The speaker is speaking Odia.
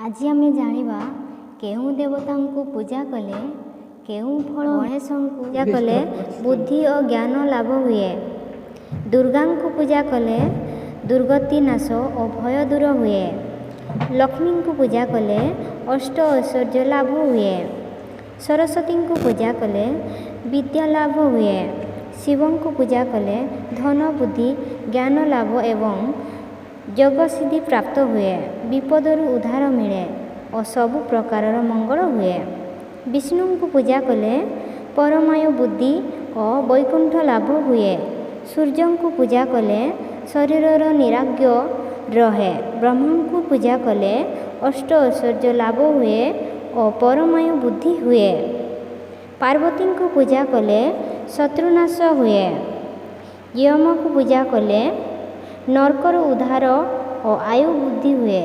ଆଜି ଆମେ ଜାଣିବା କେଉଁ ଦେବତାଙ୍କୁ ପୂଜା କଲେ କେଉଁ ଫଳ। ଗଣେଶଙ୍କୁ ପୂଜା କଲେ ବୁଦ୍ଧି ଓ ଜ୍ଞାନ ଲାଭ ହୁଏ। ଦୁର୍ଗାଙ୍କୁ ପୂଜା କଲେ ଦୁର୍ଗତି ନାଶ ଓ ଭୟ ଦୂର ହୁଏ। ଲକ୍ଷ୍ମୀଙ୍କୁ ପୂଜା କଲେ ଅଷ୍ଟ ଐଶ୍ୱର୍ଯ୍ୟ ଲାଭ ହୁଏ। ସରସ୍ୱତୀଙ୍କୁ ପୂଜା କଲେ ବିଦ୍ୟା ଲାଭ ହୁଏ। ଶିବଙ୍କୁ ପୂଜା କଲେ ଧନ, ବୁଦ୍ଧି, ଜ୍ଞାନ ଲାଭ ଏବଂ ଯୋଗସିଦ୍ଧି ପ୍ରାପ୍ତ ହୁଏ, ବିପଦରୁ ଉଦ୍ଧାର ମିଳେ ଓ ସବୁ ପ୍ରକାରର ମଙ୍ଗଳ ହୁଏ। ବିଷ୍ଣୁଙ୍କୁ ପୂଜା କଲେ ପରମାୟୁ, ବୁଦ୍ଧି ଓ ବୈକୁଣ୍ଠ ଲାଭ ହୁଏ। ସୂର୍ଯ୍ୟଙ୍କୁ ପୂଜା କଲେ ଶରୀରର ନିରାଗ୍ୟ ରହେ। ବ୍ରହ୍ମାଙ୍କୁ ପୂଜା କଲେ ଅଷ୍ଟ ଐଶ୍ୱର୍ଯ୍ୟ ଲାଭ ହୁଏ ଓ ପରମାୟୁ ବୁଦ୍ଧି ହୁଏ। ପାର୍ବତୀଙ୍କୁ ପୂଜା କଲେ ଶତ୍ରୁନାଶ ହୁଏ। ୟମକୁ ପୂଜା କଲେ ନର୍କରୁ ଉଦ୍ଧାର ଓ ଆୟୁ ବୃଦ୍ଧି ହୁଏ।